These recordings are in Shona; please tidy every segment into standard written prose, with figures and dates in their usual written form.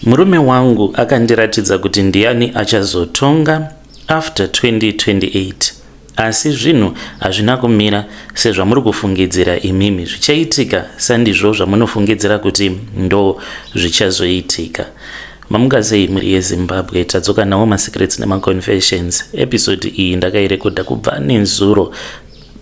Murume wangu akandiratidza kuti ndiani achazotonga after 2028 asi zvinhu hazvina kumira sezvamuri kufungidzira imimi. Zvichaitika sandizvo zvamunofungidzira kuti ndo zvichazoitika. Mamuka sei mhuri yeZimbabwe? Tadzoka nawo masecrets nemaconfessions. Episode iyi ndakairekodha kubva nezuro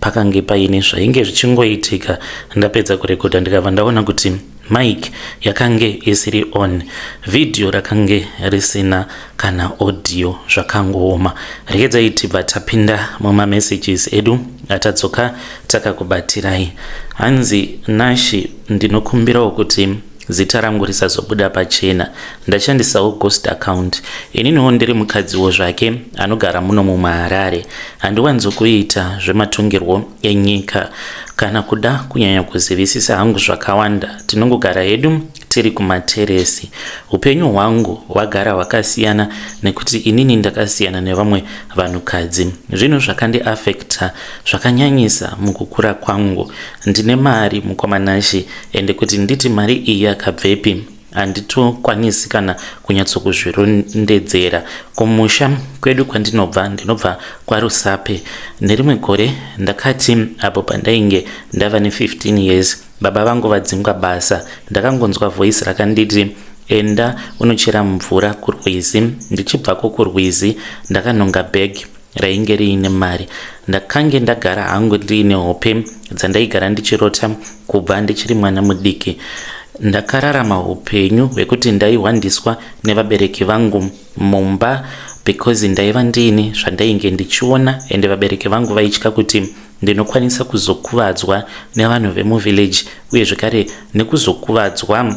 pakange paine zvainge zvichingoitika. Ndapedza kurekodha ndikabva ndaona kuti mic yakange isiri on, video rakange risina kana audio, zvakangooma. Regedzai tibva tapinda mumamessages edu atadzoka takakubatirai. Hanzi Nashi, ndinokumbirawo kuti zita rangu risazobuda pachena, ndashandisawo ghost account. Ininiwo ndiri mukadziwo zvake anogara muno mumaHarare. Handiwanzokuita zvematongerwo enyika kana kuda kunyanya kuzivisisa hangu zvakawanda. Tinongogara hedu tiri kumateresi. Upenyu hwangu hwagara hwakasiyana nekuti inini ndakasiyana nevamwe vanhukadzi. Zvinhu zvakandiafekta zvakanyanyisa mukukura kwangu. Ndine mari mukoma Nashe, ende kuti nditi mari iyi yakabvepi handitokwanisi kana kunyatsokuzvirondedzera. Kumusha kwedu kwandinobva, ndinobva kwaRusape. Nerimwe gore ndakati apo pandainge ndava ne15 years, baba vangu vadzingwa basa, ndakangonzwa voice rakanditi enda unochera mvura kurwizi. Ndichibvako kurwizi ndakanhonga bag rainge riine mari. Ndakange ndagara hangu ndiine hope dzandaigara ndichirota kubva ndichiri mwana mudiki. Ndakararama upenyu hwekuti ndaihwandiswa nevabereki vangu mumba because ndaiva ndiine zvandainge ndichiona, ende vabereki vangu vaitya kuti ndinokwanisa kuzokuvadzwa nevanhu vemuvillage uye zvekare nekuzokuvadzwa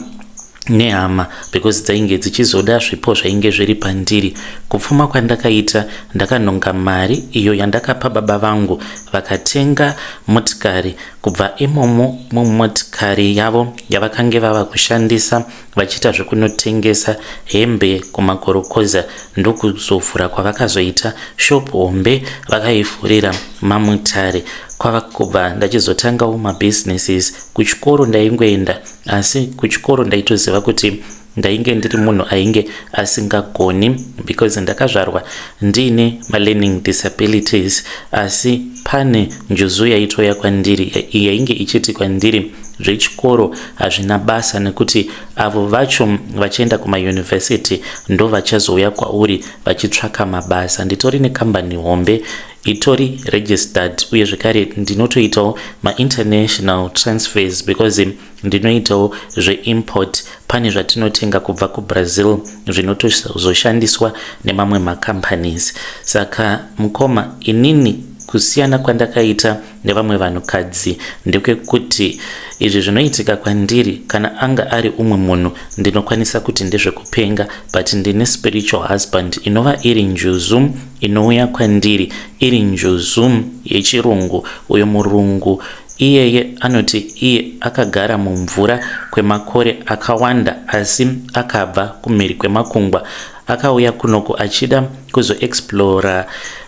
nehama because dzainge dzichizoda zvipo zvainge zviri pandiri. Kupfuma kwandakaita, ndakanhonga mari iyo yandakapa baba vangu vakatenga motikari. Kubva imomo mumotikari yavo yavakange vava kushandisa vachiita zvekunotengesa hembe kumakorokoza, ndokuzovhura kwavakazoita shop hombe vakaivhurira maMutare. Kwava kubva ndachizotangawo mabusinesses. Kuchikoro ndaingoenda, asi kuchikoro ndaitoziva kuti ndainge ndiri munhu ainge asingagoni because ndakazvarwa ndiine malearning disabilities. Asi pane njuzu yaitoya kwandiri yainge ichiti kwandiri zvechikoro hazvina basa nekuti avo vacho vachienda kumayunivhesiti ndo vachazouya kwauri vachitsvaka mabasa. Nditori nekambani hombe itori registered, uye zvekare ndinotoitawo mainternational transfers because ndinoitawo zveimport. Pane zvatinotenga kubva kuBrazil zvinotozoshandiswa nemamwe macompanies. Saka mukoma, inini kusiyana kwandakaita nevamwe vanhukadzi ndekwekuti izvi zvinoitika kwandiri, kana anga ari umwe munhu ndinokwanisa kuti ndezvekupenga, but ndine spiritual husband inova iri njuzu inouya kwandiri iri njuzu yechirungu. Uyo murungu iyeye anoti iye akagara mumvura kwemakore akawanda, asi akabva kumhiri kwemakungwa akauya kunoku achida kuzoexplora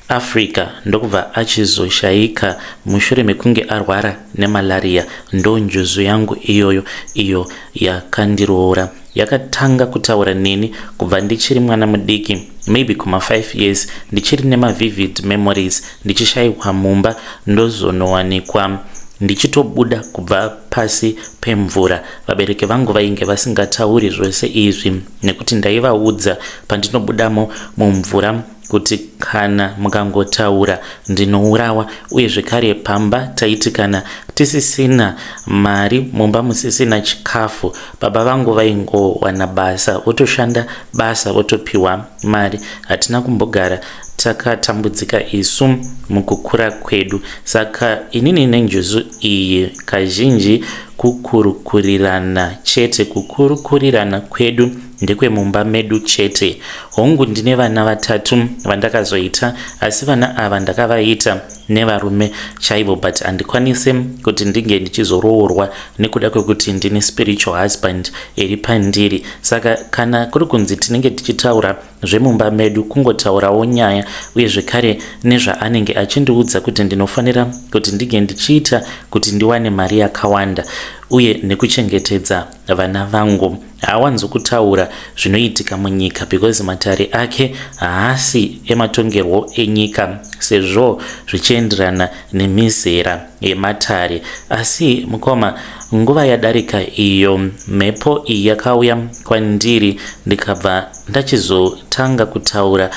Africa, ndokubva achizoshayika mushure mekunge arwara nemalaria. Ndo njuzu yangu iyoyo iyo yakandiroora. Yakatanga kutaura neni kubva ndichiri mwana mudiki, maybe kuma 5 years. Ndichiri nemavivid memories ndichishayikwa mumba, ndozonowanikwa ndichitobuda kubva pasi pemvura. Vabereki vangu vainge vasingatauri zvose izvi nekuti ndaivaudza pandinobudamo mumvura kuti kana mukangotaura ndinourawa. Uye zvekare pamba taiti kana tisisina mari mumba, musisina chikafu, baba vangu vaingowana basa votoshanda basa votopiwa mari. Hatina kumbogara takatambudzika isu mukukura kwedu. Saka inini nenjuzu iyi kazhinji kukurukurirana chete. Kukurukurirana kwedu ndekwemumba medu chete. Hongu, ndine vana vatatu vandakazoita, asi vana ava ndakavaita nevarume chaivo, but handikwanisi kuti ndinge ndichizoroorwa nekuda kwekuti ndine spiritual husband iri pandiri. Saka kana kuri kunzi tinenge tichitaura zvemumba medu, kungotaurawo nyaya uye zvekare nezvaanenge achindiudza kuti ndinofanira kuti ndinge ndichiita kuti ndiwane mari yakawanda. uye nekuchengetedza vana vangu. Haawanzo kutaura zvinoitika munyika because matare ake haasi ematongerwo enyika sezvo zvichienderana nemizera yematare. Asi mukoma, nguva yadarika iyo mhepo iyi yakauya kwandiri ndikabva ndachizotanga kutaura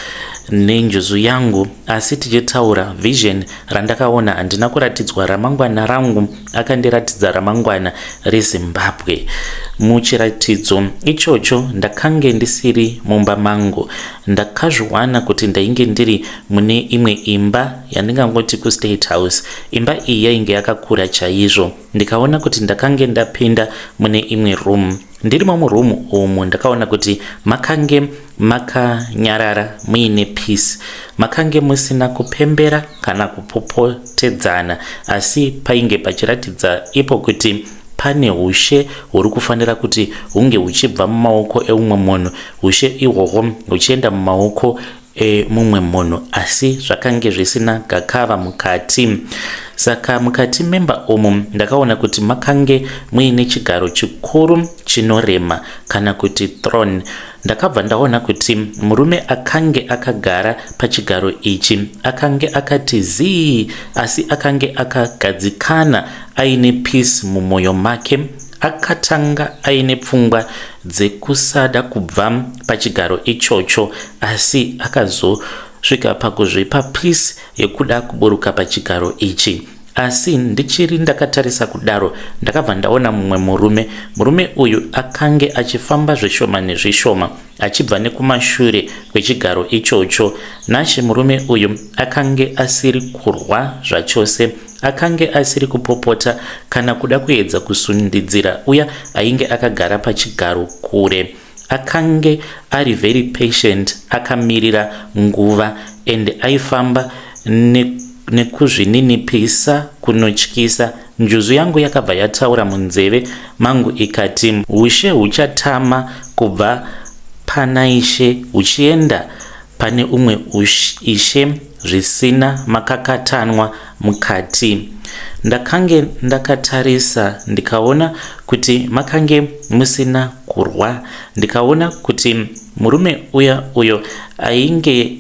nenjuzu yangu asi tichitaura vision randakaona handina kuratidzwa ramangwana rangu akandiratidza ramangwana reZimbabwe. Muchiratidzo ichocho ndakange ndisiri mumba mangu. Ndakazviwana kuti ndainge ndiri mune imwe imba yandingangoti kuState House. Imba iyi yainge yakakura chaizvo. Ndikaona kuti ndakange ndapinda mune imwe room. Ndirimo muroom umu ndakaona kuti makange makanyarara muine peace. Makange musina kupembera kana kupopotedzana asi painge pachiratidza ipo kuti pane hushe huri kufanira kuti hunge huchibva mumaoko eumwe munhu, hushe ihwohwo huchienda mumaoko emumwe munhu asi zvakange zvisina gakava mukati. Saka mukati memba umu ndakaona kuti makange muine chigaro chikuru chinorema kana kuti throne. Ndakabva ndaona kuti murume akange akagara pachigaro ichi akange akati zii asi akange akagadzikana aine peace mumoyo make. Akatanga aine pfungwa dzekusada kubva pachigaro ichocho asi akazosvika pakuzvipa peace yekuda kuburuka pachigaro ichi. Asi ndichiri ndakatarisa kudaro ndakabva ndaona mumwe murume. Murume uyu akange achifamba zvishoma nezvishoma achibva nekumashure kwechigaro ichocho. Nashe murume uyu akange asiri kurwa zvachose. Akange asiri kupopota kana kuda kuedza kusundidzira uya ainge akagara pachigaro kure. Akange ari very patient akamirira nguva and aifamba nekuzvininipisa kunotyisa. Njuzu yangu yakabva yataura munzeve mangu ikati, Hushe huchatama kubva panaIshe huchienda pane umwe ishe zvisina makakatanwa mukati. Ndakange ndakatarisa ndikaona kuti makange musina kurwa. Ndikaona kuti murume uya uyo ainge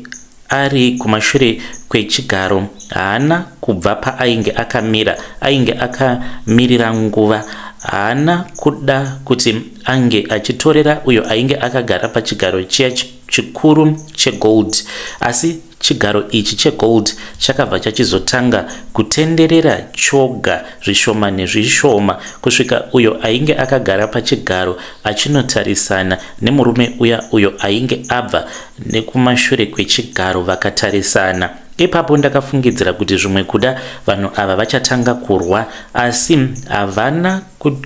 ari kumashure kwechigaro haana kubva paainge akamira. Ainge akamirira nguva. Haana kuda kuti ange achitorera uyo ainge akagara pachigaro chiya chikuru chegold. Asi chigaro ichi chegold chakabva chachizotanga kutenderera choga zvishoma nezvishoma kusvika uyo ainge akagara pachigaro achinotarisana nemurume uya uyo ainge abva nekumashure kwechigaro vakatarisana. Ipapo ndakafungidzira kuti zvimwe kuda vanhu ava vachatanga kurwa asi havana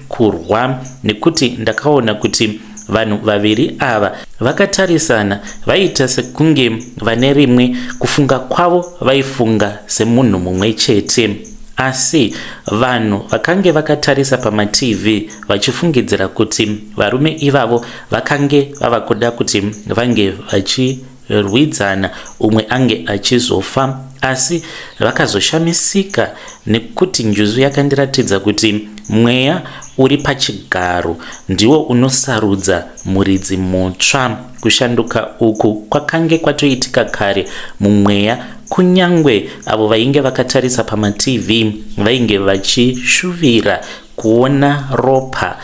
kurwa nekuti ndakaona kuti vanhu vaviri ava vakatarisana vaiita sekunge vane rimwe kufunga kwavo vaifunga semunhu mumwe chete. Asi vanhu vakange vakatarisa pamaTV vachifungidzira kuti varume ivavo vakange vava kuda kuti vange vachirwidzana umwe ange achizofa asi vakazoshamisika nekuti njuzu yakandiratidza kuti mweya uri pachigaro ndiwo unosarudza muridzi mutsva. Kushanduka uku kwakange kwatoitika kare mumweya kunyangwe avo vainge vakatarisa pamaTV vainge vachishuvira kuona ropa.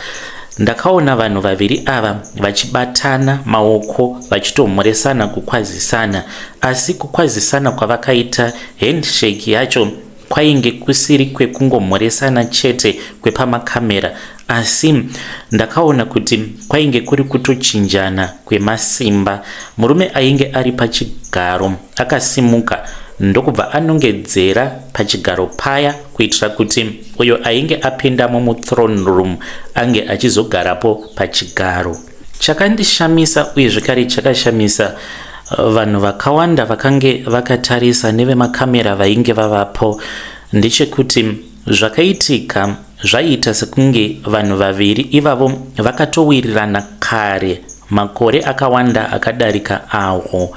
Ndakaona vanhu vaviri ava vachibatana maoko vachitomhoresana kukwazisana asi kukwazisana kwavakaita handshake yacho kwainge kusiri kwekungomhoresana chete kwepamakamera asi ndakaona kuti kwainge kuri kutochinjana kwemasimba. Murume ainge ari pachigaro akasimuka ndokubva anongedzera pachigaro paya kuitira kuti uyo ainge apindamo muthrone room ange achizogarapo pachigaro. Chakandishamisa uye zvekare chakashamisa eh, vanhu vakawanda vakange vakatarisa nevemakamera vainge vavapo ndechekuti zvakaitika zvaiita sekunge vanhu vaviri ivavo vakatowirirana kare makore akawanda akadarika awo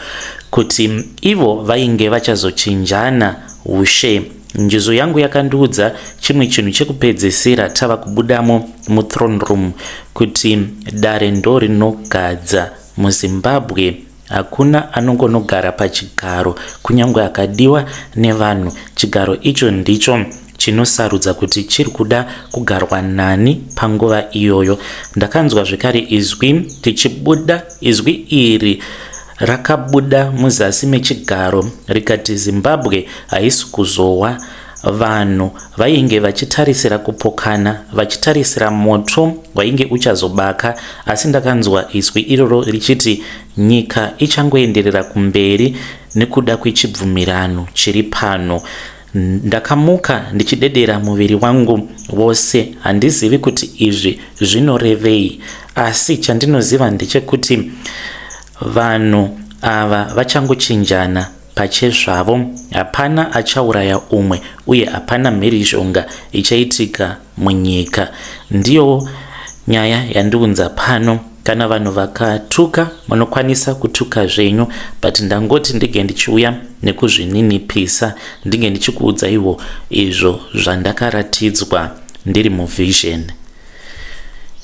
kuti ivo vainge vachazochinjana ushe. Njuzu yangu yakandiudza chimwe chinhu chekupedzisira tava kubudamo muthrone room kuti dare ndorinogadza muZimbabwe hakuna anongonogara pachigaro kunyange akadiwa nevanhu. Chigaro icho ndicho chinosarudza kuti chiri kuda kugarwa nani panguva iyoyo. Ndakanzwa zvekare izwi tichibuda, izwi iri rakabuda muzasi mechigaro rikati Zimbabwe haisi kuzowa. Vanhu vainge vachitarisira kupokana, vachitarisira moto wainge uchazobaka, asi ndakanzwa izwi iroro richiti nyika ichangoenderera kumberi nekuda kwechibvumirano chiri pano. Ndakamuka ndichidedera muviri wangu wose, handizivi kuti izvi zvinorevei, asi chandinoziva ndechekuti vanhu ava vachangochinjana pachezvavo. Hapana achauraya umwe uye hapana mhirizhonga ichaitika munyika. Ndiyo nyaya yandiunza pano. Kana vanhu vakatuka munokwanisa kutuka zvenyu but ndangoti ndinge ndichiuya nekuzvininipisa ndinge ndichikuudzaiwo izvo zvandakaratidzwa ndiri muvision.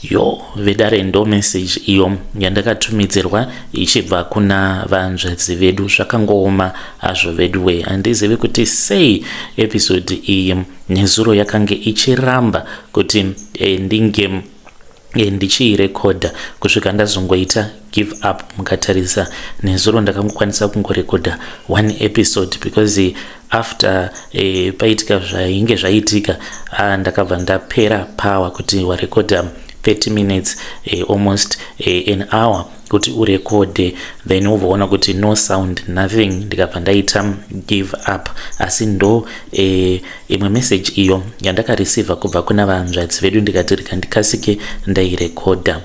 Yo vedare ndo message iyo yandakatumidzirwa ichibva kuna vanzvadzi vedu. Zvakangooma hazvo veduwe, handizivi kuti sei episode iyi nezuro yakange ichiramba kuti eh, ndinge eh, ndichiirekodha kusvika ndazongoita give up. Mukatarisa nezuro ndakangokwanisa kungorekodha one episode because after eh, paitika zvainge zvaitika, ah, ndakabva ndapera power kuti warekodha 30 minutes, almost an hour kuti urekodhe, then wobvaona kuti no sound, nothing. Ndikabva ndaita give up. Asi ndo imwe message iyo yandakareceiva kubva kuna vanzvadzi vedu, ndikati rega ndikasike ndairekodha.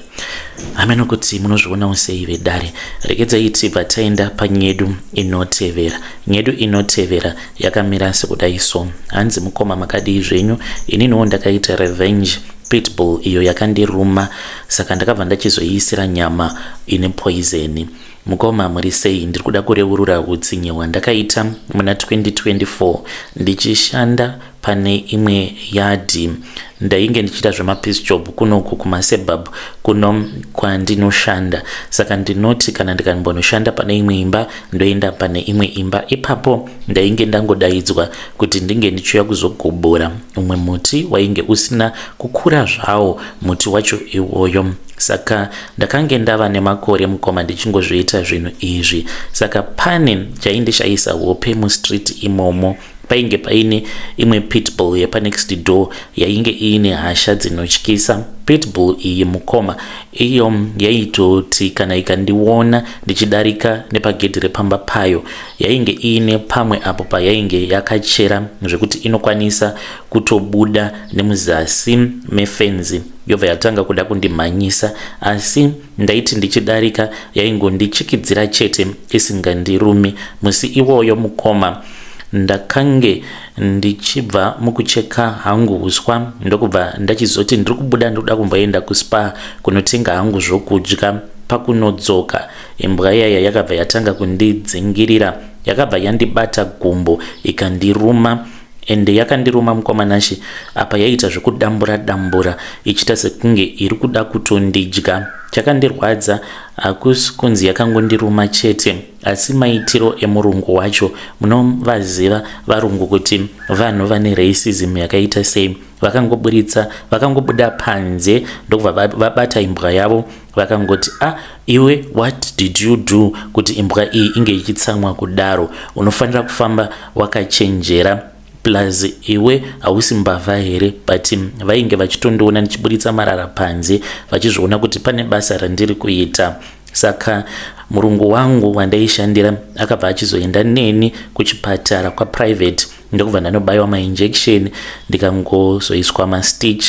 Hameno kuti munozvionawo sei vedare. Regedzai tibva taenda panyedu inotevera. Nyedu inotevera yakamira sekudai so. Hanzi, mukoma, makadii zvenyu? Ininiwo ndakaita revenge pitbull iyo yakandiruma, saka ndakabva ndachizoiisira nyama ine poison. Mukoma, muri sei? Ndiri kuda kureurura utsinye hwandakaita muna 2024 ndichishanda pane imwe yadhi. Ndainge ndichiita zvemapiece job kunoku kumasuburb kuno kwandinoshanda, saka ndinoti kana ndikambonoshanda pane imwe imba, ndoenda pane imwe imba. Ipapo ndainge ndangodaidzwa kuti ndinge ndichiuya kuzogobora umwe muti wainge usina kukura zvawo muti wacho iwoyo. Saka ndakange ndava nemakore, mukoma, ndichingozviita zvinhu izvi. Saka pane chaindishayisa hope mustreet imomo. Painge paine imwe pitbull yepanext door yainge iine hasha dzinotyisa. Pitbull iyi, mukoma, iyo yaitoti kana ikandiona ndichidarika nepagedhi repamba payo, yainge iine pamwe apo payainge yakachera zvekuti inokwanisa kutobuda nemuzasi mefenzi, yobva yatanga kuda kundimhanyisa. Asi ndaiti ndichidarika yaingondichikidzira chete, isingandirumi. Musi iwoyo, mukoma, ndakange ndichibva mukucheka hangu uswa, ndokubva ndachizoti ndiri kubuda, ndikuda kumboenda kuSpar kunotenga hangu zvokudya. Pakunodzoka, imbwa yaya yakabva yatanga kundidzingirira. Yakabva yandibata gumbo ikandiruma. Ende yakandiruma, mukoma Nashe, apa yaiita zvekudambura dambura ichiita sekunge iri kuda kutondidya. Chakandirwadza hakusi kunzi yakangondiruma chete, asi maitiro emurungu wacho. Munovaziva varungu kuti vanhu vane racism yakaita sei. Vakangoburitsa, vakangobuda panze, ndokubva vabata imbwa yavo, vakangoti, "A ah, iwe, what did you do kuti imbwa iyi inge ichitsamwa kudaro? Unofanira kufamba wakachenjera. Plus iwe hausi mbavha here?" But vainge vachitondiona ndichiburitsa marara panze, vachizviona kuti pane basa randiri kuita. Saka murungu wangu wandaishandira akabva achizoenda neni kuchipatara kwaprivate, ndokubva ndanobayiwa mainjection, ndikangozoiswa mastitch.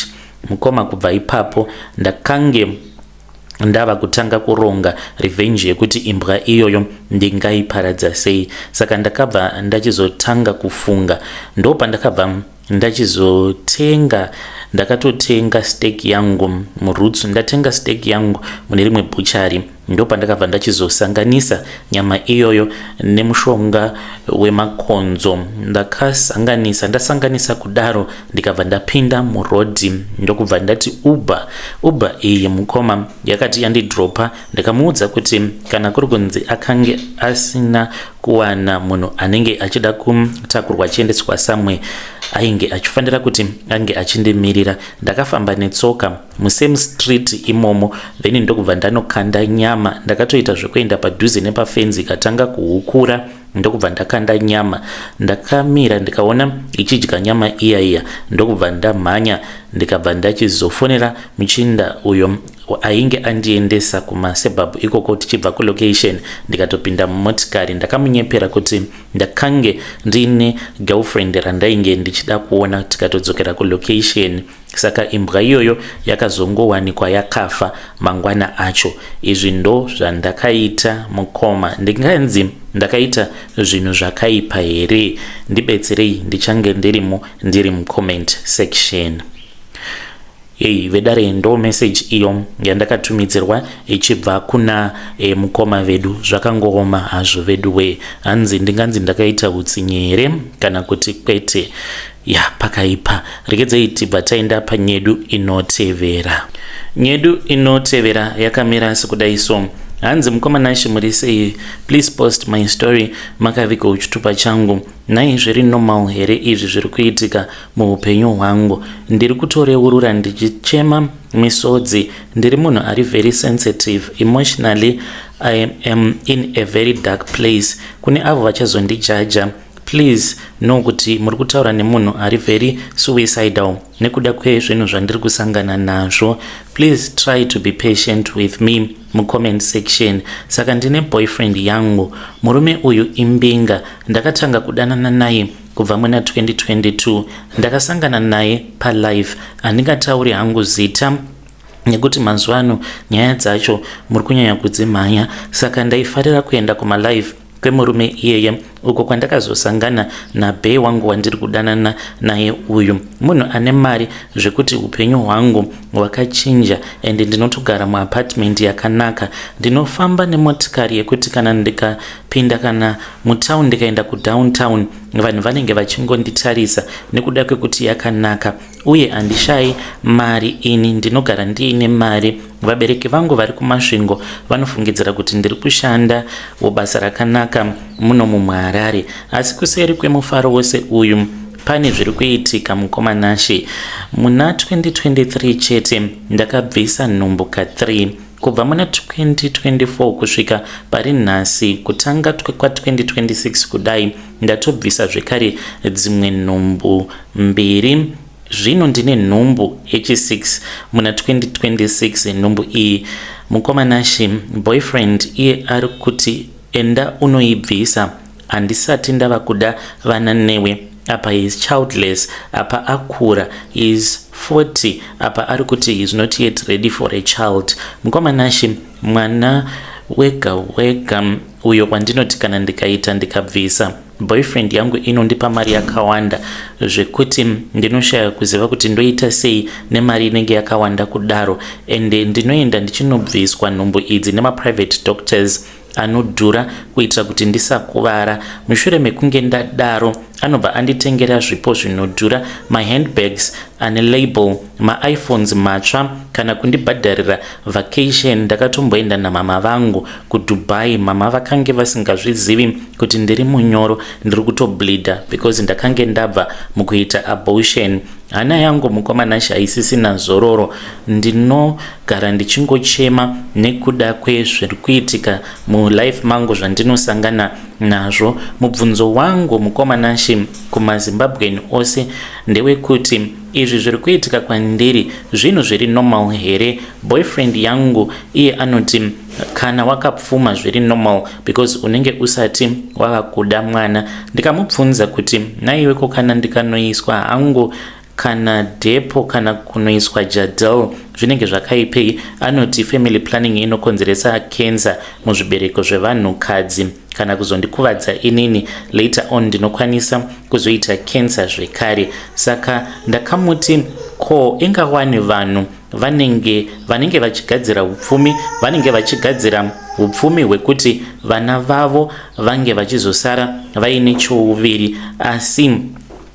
Mukoma, kubva ipapo ndakange ndava kutanga kuronga revenge yekuti imbwa iyoyo ndingaiparadza sei. Saka ndakabva ndachizotanga kufunga, ndo pandakabva ndachizotenga, ndakatotenga steak yangu muroots. Ndatenga steak yangu mune rimwe butchery. Ndopandakabva ndachizosanganisa nyama iyoyo nemushonga wemakonzo. Ndakasanganisa, ndasanganisa kudaro ndikabva ndapinda murodhi, ndokubva ndati Uber. Uber iyi mukoma yakati yandidropa. Ndikamuudza kuti kana kuri kunzi akange asina kuwana munhu anenge achida kutakurwa achiendeswa somewhere, ainge achifanira kuti ange achindimirira. Ndakafamba netsoka musame street imomo, then ndokubva ndanokanda nyama. Ndakatoita zvekuenda padhuze nepafenzi, ikatanga kuhukura, ndokubva ndakanda nyama. Ndakamira, ndikaona ichidya nyama iya iya, ndokubva ndamhanya, ndikabva ndachizofonera muchinda uyo ainge andiendesa kumasuburbs ikoko tichibva kulocation. Ndikatopinda mumotikari, ndakamunyepera kuti ndakange ndiine girlfriend randainge ndichida kuona, tikatodzokera kulocation. Saka imbwa iyoyo yakazongowanikwa yakafa mangwana acho. Izvi ndo zvandakaita mukoma. Ndinganzi ndakaita zvinhu zvakaipa here? Ndibetserei, ndichange ndirimo, ndiri mucomment section. Ei vedare, ndo message iyo yandakatumidzirwa ichibva kuna mukoma vedu. Zvakangooma hazvo vedu we. Hanzi ndinganzi ndakaita utsinye here kana kuti kwete? Ya, pakaipa. Regedzei tibva taenda panyedu inotevera. Nyedu inotevera yakamira sekudai so. Hanzi, "Mukoma Nashe, muri sei? Please post my story makaviga chitupa changu. Nhai, zviri normal here izvi zviri kuitika muupenyu hwangu? Ndiri kutoreurura ndichichema misodzi. Ndiri munhu ari very sensitive emotionally. I am in a very dark place. Kune avo vachazondijaja, please know kuti muri kutaura nemunhu ari very suicidal nekuda kwezvinhu zvandiri kusangana nazvo. Please try to be patient with me mucomment section. Saka ndine boyfriend yangu. Murume uyu imbinga. Ndakatanga kudanana naye kubva muna 2022. Ndakasangana naye palive. Handingatauri hangu zita nekuti mazuva ano nyaya dzacho muri kunyanya kudzimhanya. Saka ndaifarira kuenda kumalive kwemurume iyeye, uko kwandakazosangana nabae wangu wandiri kudanana naye uyu. Munhu ane mari zvekuti upenyu hwangu hwakachinja, ende ndinotogara muapartment yakanaka. Ndinofamba nemotikari yekuti kana ndikapinda kana mutown, ndikaenda kudowntown, vanhu vanenge vachingonditarisa nekuda kwekuti yakanaka. Uye handishayi mari ini, ndinogara ndiine mari. Vabereki vangu vari kuMasvingo vanofungidzira kuti ndiri kushanda basa rakanaka muno muHarare. Asi kuseri kwemufaro wose uyu pane zviri kuitika, mukoma Nashe. Muna 2023 chete ndakabvisa nhumbu ka3. Kubva muna 2024 kusvika pari nhasi, kutanga kwa2026 kudai, ndatobvisa zvekare dzimwe nhumbu mbiri. Zvino ndine nhumbu yechi6 muna 2026. Nhumbu iyi, mukoma Nashe, boyfriend iye ari kuti enda unoibvisa, handisati ndava kuda vana newe. Apa is childless, apa akura, is 40, apa ari kuti is not yet ready for a child. Mukoma Nashe, mwana wega wega uyo wandinoti kana ndikaita ndikabvisa, boyfriend yangu inondipa mari yakawanda zvekuti ndinoshaya kuziva kuti ndoita sei nemari inenge yakawanda kudaro. Ende ndinoenda ndichinobviswa nhumbu idzi nemaprivate doctors anodhura kuitira kuti ndisakuvara. Mushure mekunge ndadaro, anobva anditengera zvipo zvinodhura, mahandbags ane label, maiphones matsva, kana kundibhadharira vacation. Ndakatomboenda namama vangu kuDubai. Mama vakange vasingazvizivi kuti ndiri munyoro, ndiri kutobleeda because ndakange ndabva mukuita abortion. Hana yangu, mukoma Nashe, haisisina zororo. Ndinogara ndichingochema nekuda kwezviri kuitika mulife mangu, zvandinosangana nazvo. Mubvunzo wangu, mukoma Nashe, kumaZimbabwean ose ndewekuti izvi zviri kuitika kwandiri zvinhu zviri normal here? Boyfriend yangu iye anoti kana wakapfuma zviri normal because unenge usati wava kuda mwana. Ndikamubvunza kuti naiweko kana ndikanoiswa hangu kana Depo kana kunoiswa Jadelle zvinenge zvakaipei, anoti family planning inokonzeresa kenza muzvibereko zvevanhukadzi, kana kuzondikuvadza inini later on ndinokwanisa kuzoita cancer zvekare. Saka ndakamuti Ko ingawani vanhu vanenge vanenge vachigadzira upfumi vanenge vachigadzira upfumi hwekuti vana vavo vange vachizosara vaine chouviri asi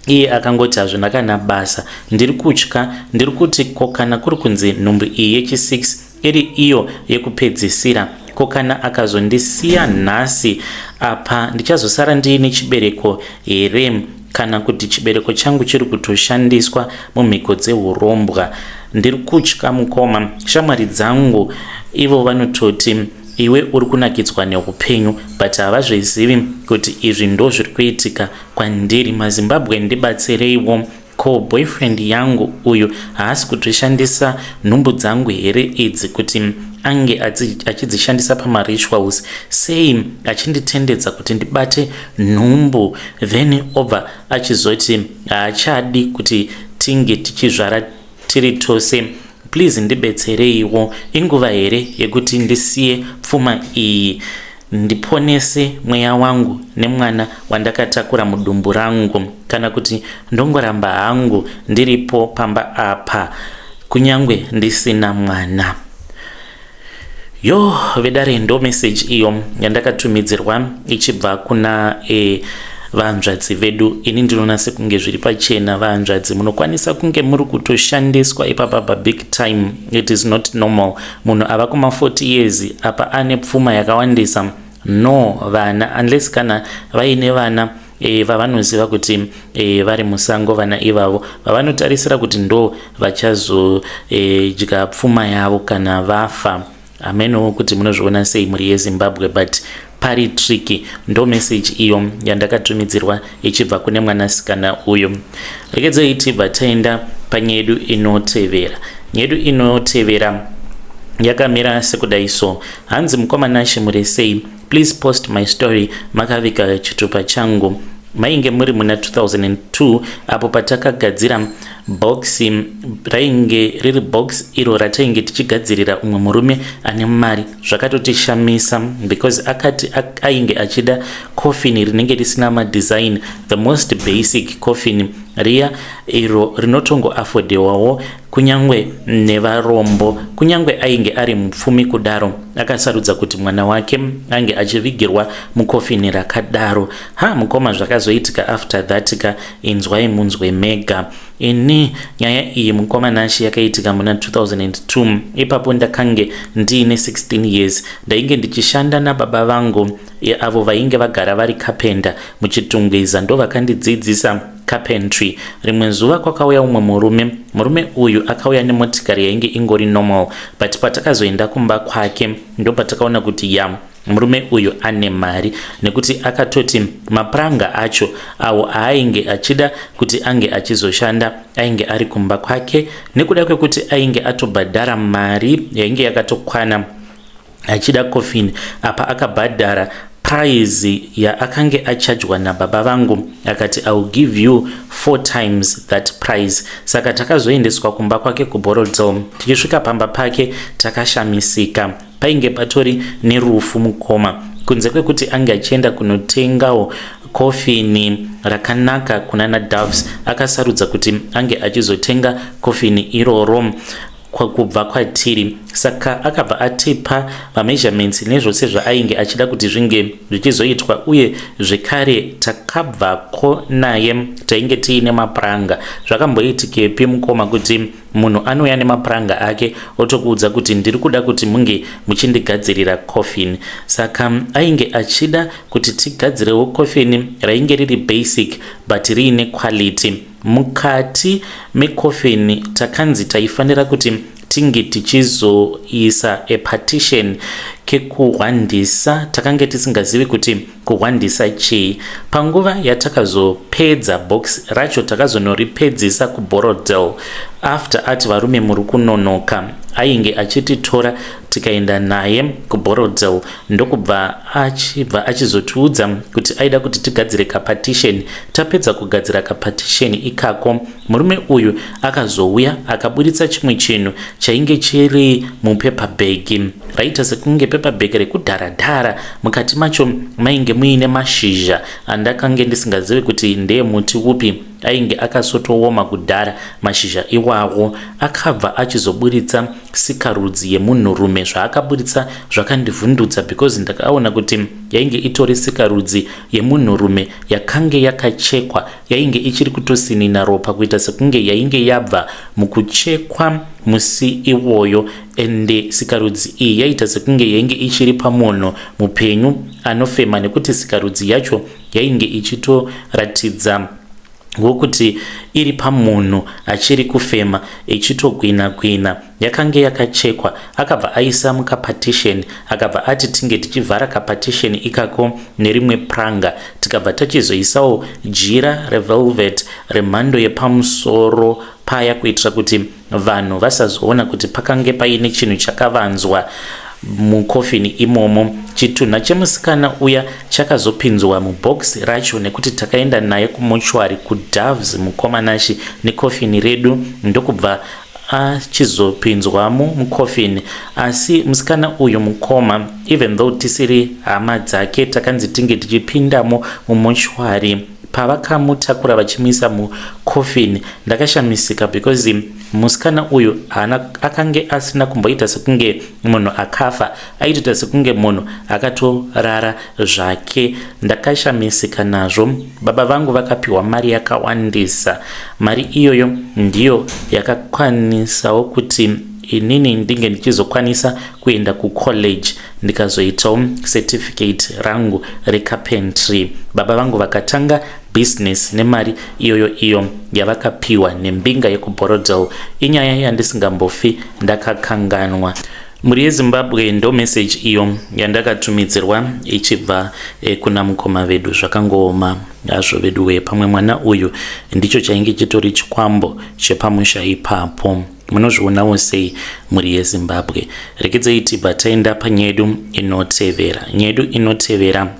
iye akangoti hazvina kana basa ndiri kutya ndiri kuti ko kana kuri kunzi nhumbu iyi yechi6 iri iyo yekupedzisira ko kana akazondisiya nhasi apa ndichazosara ndiine chibereko here kana kuti chibereko changu chiri kutoshandiswa mumhiko dzeurombwa ndiri kutya mukoma shamwari dzangu ivo vanototi iwe uri kunakidzwa neupenyu but havazvizivi kuti izvi ndo zviri kuitika kwandiri mazimbabwe ndibatsireiwo ko boyfriend yangu uyu haasi kutoshandisa nhumbu dzangu here idzi kuti ange achidzishandisa pamarituals sei achinditendedza kuti ndibate nhumbu then obva achizoti haachadi kuti tinge tichizvara tiri tose please ndibetsereiwo inguva here yekuti ndisiye pfuma iyi ndiponese mweya wangu nemwana wandakatakura mudumbu rangu kana kuti ndongoramba hangu ndiripo pamba apa kunyange ndisina mwana yo vedare ndo message iyo yandakatumidzirwa ichibva kuna e, vanzvadzi vedu ini ndinoona sekunge zviri pachena vanzvadzi munokwanisa kunge muri kutoshandiswa ipapa pabig time it is not normal munhu ava kuma40 years apa ane pfuma yakawandisa no vana unless kana vaine vana e, vavanoziva kuti e, vari musango vana ivavo vavanotarisira kuti ndo vachazodya e, pfuma yavo kana vafa hamenowo kuti munozviona sei mhuri yezimbabwe but pari tricky ndo message iyo yandakatumidzirwa ichibva kune mwanasikana uyu regedzei tibva taenda panyaya yedu inotevera nyedu inotevera yakamira sekudai so hanzi mukoma Nashe muri sei please post my story makavika chitupa changu mainge muri muna 2002 apo patakagadzira box rainge riri box iro ratainge tichigadzirira umwe murume ane mari zvakatotishamisa because akati ainge achida coffin rinenge risina madesign the most basic coffin riya iro rinotongoafodhewawo kunyange nevarombo kunyange ainge ari mupfumi kudaro akasarudza kuti mwana wake ange achivigirwa mukofini rakadaro ha mukoma zvakazoitika after that ka inzwai munzwe mega ini nyaya iyi mukoma Nashe yakaitika muna 2002 ipapo ndakange ndiine 16 years ndainge ndichishanda nababa vangu avo vainge vagara vari carpenter muchitungwiza ndo vakandidzidzisa carpentry rimwe zuva kwakauya umwe murume murume uyu akauya nemotikari yainge ingori normal but patakazoenda kumba kwake ndo patakaona kuti ya murume uyu ane mari nekuti akatoti mapuranga acho awo aainge achida kuti ange achizoshanda ainge ari kumba kwake nekuda kwekuti ainge atobhadhara mari yainge yakatokwana achida coffin apa akabhadhara price yaakange achajwa nababa vangu akati I will give you four times that price saka takazoendeswa kumba kwake kuBorrowdale tichisvika pamba pake takashamisika painge patori nerufu mukoma kunze kwekuti ange achienda kunotengawo kofini rakanaka kuna nadoves akasarudza kuti ange achizotenga kofini iroro kubva kwatiri saka akabva atipa mameasurements nezvose zvaainge achida kuti zvinge zvichizoitwa uye zvekare takabvako naye tainge tiine mapuranga zvakamboitikepi mukoma kuti munhu anouya nemapuranga ake otokuudza kuti ndiri kuda kuti munge muchindigadzirira coffin saka ainge achida kuti tigadzirewo coffin rainge riri basic but riine quality mukati mekofini takanzi taifanira kuti tinge tichizoisa apartition kekuhwandisa takange tisingazivi kuti kuhwandisa chii panguva yatakazopedza box racho takazonoripedzisa kuBorrowdale after ati varume muri kunonoka ainge achititora tikaenda naye kuBorrowdale ndokubva achibva achizotiudza kuti aida kuti tigadzire kapartition tapedza kugadzira kapartition ikako murume uyu akazouya akaburitsa chimwe chinhu chainge chiri mupaper bag. Raiita sekunge paper bag rekudhara-dhara. Mukati macho mainge muine mashizha andakange ndisingazivi kuti ndeemuti upi. Ainge akasotooma kudhara mashizha iwawo. Akabva achizoburitsa sikarudzi yemunhurume. Zvaakaburitsa zvakandivhundutsa because ndakaona kuti yainge itori sikarudzi yemunhurume yakange yakachekwa. Yainge ichiri kutosinina ropa kuita sekunge yainge yabva mukuchekwa musi iwoyo. Ende sikarudzi iyi yaiita sekunge yainge ichiri pamunhu mupenyu anofema nekuti sikarudzi yacho yainge ichitoratidza wokuti iri pamunhu achiri kufema ichitogwina gwina. Yakange yakachekwa. Akabva aisa mukapartition, akabva ati tinge tichivhara kapartition ikako nerimwe pranga. Tikabva tachizoisawo jira revelvet remhando yepamusoro paya kuitira kuti vanhu vasazoona kuti pakange paine chinhu chakavanzwa mukofini imomo. Chitunha chemusikana uya chakazopinzwa mubox racho nekuti takaenda naye kumochwari kuDoves mukomanashi nekofini redu ndokubva achizopinzwamo mukofini. Asi musikana uyu mukoma, even though tisiri hama dzake, takanzi tinge tichipindamo mumochwari pavakamutakura vachimuisa mukofini. Ndakashamisika because musikana uyu haana akange asina kumboita sekunge munhu akafa, aitoita sekunge munhu akatorara zvake. Ndakashamisika nazvo. Baba vangu vakapiwa mari yakawandisa. Mari iyoyo ndiyo yakakwanisawo kuti inini ndinge ndichizokwanisa kuenda kucollege ndikazoitawo certificate rangu recarpentry. Baba vangu vakatanga business nemari iyoyo iyo yavakapiwa nembinga yekuBorrowdale. Inyaya yandisingambofi ndakakanganwa. Mhuri yeZimbabwe, ndo message iyo yandakatumidzirwa ichibva kuna mukoma vedu. Zvakangooma hazvo vedu wee. Pamwe mwana uyu ndicho chainge chitori chikwambo chepamusha ipapo. Munozvionawo sei, mhuri yeZimbabwe? Rekedzei tibva taenda panyedu inotevera. Nyedu inotevera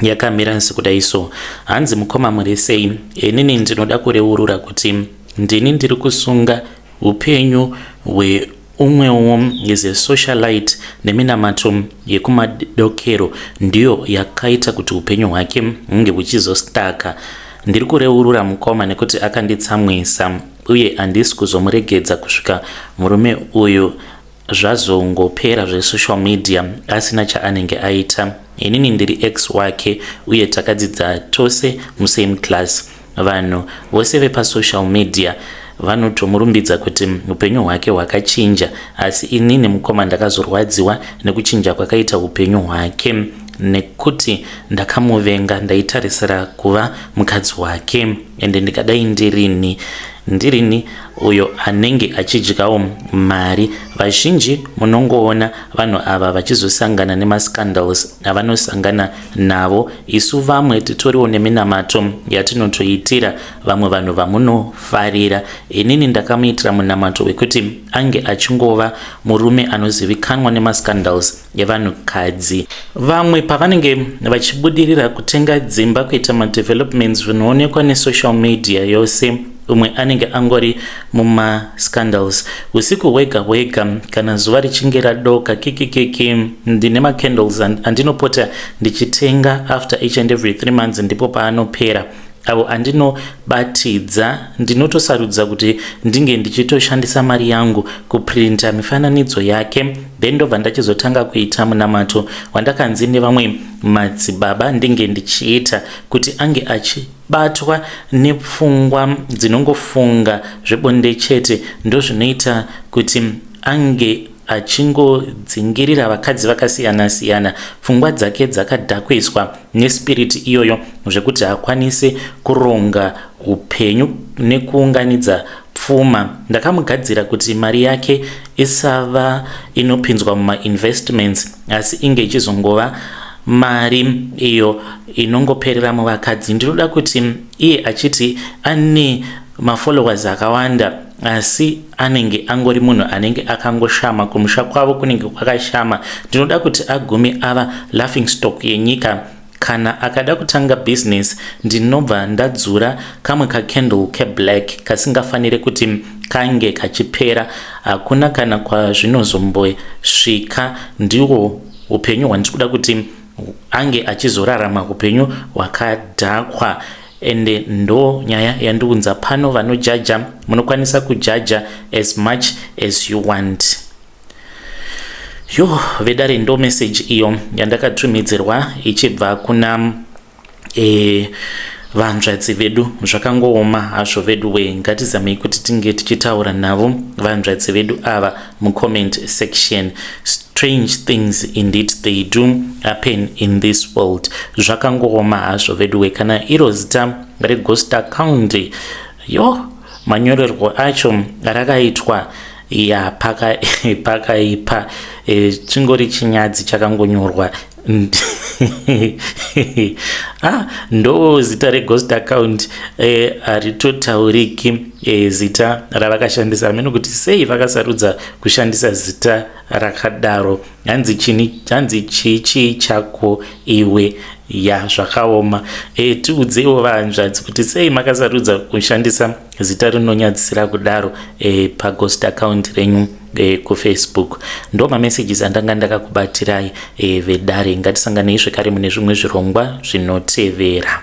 yakamira sekudai so. Hanzi, "Mukoma, muri sei? Inini ndinoda kureurura kuti ndini ndiri kusunga upenyu hweumwewo is a socialite neminamato yekumadokero. Ndiyo yakaita kuti upenyu hwake hunge huchizostaka. Ndiri kureurura, mukoma, nekuti akanditsamwisa uye handisi kuzomuregedza kusvika murume uyu zvazongopera zvesocial media asina chaanenge aita. Inini ndiri ex wake uye takadzidza tose musame class. Vanhu vose vepasocial media vanotomurumbidza kuti upenyu hwake hwakachinja, asi inini, mukoma, ndakazorwadziwa nekuchinja kwakaita upenyu hwake nekuti ndakamuvenga. Ndaitarisira kuva mukadzi wake, ende ndikadai ndirini uyo anenge achidyawo mari. Vazhinji munongoona vanhu ava vachizosangana nemascandals avanosangana navo. Isu vamwe titoriwo neminamato yatinotoitira vamwe vanhu vamunofarira. Inini ndakamuitira munamato wekuti ange achingova murume anozivikanwa nemascandals evanhukadzi. Vamwe pavanenge vachibudirira kutenga dzimba, kuita madevelopments zvinoonekwa nesocial media yose, umwe anenge angori mumascandals usiku hwega hwega kana zuva richinge radoka kikikiki. Ndine macandles andinopota ndichitenga after each and every 3 months, ndipo paanopera avo andinobatidza. Ndinotosarudza kuti ndinge ndichitoshandisa mari yangu kuprinta mifananidzo yake, then ndobva ndachizotanga kuita munamato wandakanzi nevamwe madzibaba ndinge ndichiita kuti ange achibatwa nepfungwa dzinongofunga zvebonde chete. Ndozvinoita kuti ange achingodzingirira vakadzi vakasiyana-siyana. Pfungwa dzake dzakadhakwiswa nespiriti iyoyo zvekuti haakwanisi kuronga upenyu nekuunganidza pfuma. Ndakamugadzira kuti mari yake isava inopinzwa mumainvestments, asi inge ichizongova mari iyo inongoperera muvakadzi. Ndinoda kuti iye achiti ane mafollowers akawanda, asi anenge angori munhu anenge akangoshama, kumusha kwavo kunenge kwakashama. Ndinoda kuti agume ava laughing stock yenyika. Kana akada kutanga business ndinobva ndadzura kamwe kacandle keblack kasingafanire kuti kange kachipera. Hakuna kana kwazvinozombosvika. Ndiwo upenyu hwandiri kuda kuti ange achizorarama, upenyu hwakadhakwa. Ende ndo nyaya yandiunza pano. Vanojaja munokwanisa kujaja as much as you want. Yo vedare, ndo message iyo yandakatumidzirwa ichibva kuna vanzvadzi vedu. Zvakangooma hazvo vedu we. Ngatizamei kuti tinge tichitaura navo vanzvadzi vedu ava mucomment section. Strange things indeed, they do happen in this world. Zvakangooma hazvo vedu we. Kana iro zita reghost account, yo, manyorerwo acho rakaitwa ya pakaipa. Chingori chinyadzi chakangonyorwa. Ah, ndo zita reghost account, haritotauriki. Zita ravakashandisa, hameno kuti sei vakasarudza kushandisa zita rakadaro. Hanzi chini? Hanzi chii? Chii chako iwe? Ya, zvakaoma. Tiudzeiwo vahanzvadzi kuti sei makasarudza kushandisa zita rinonyadzisira kudaro paghost account renyu kuFacebook. Ndo mamessages andanga ndakakubatirai, vedare. Ngatisanganei zvekare mune zvimwe zvirongwa zvinotevera.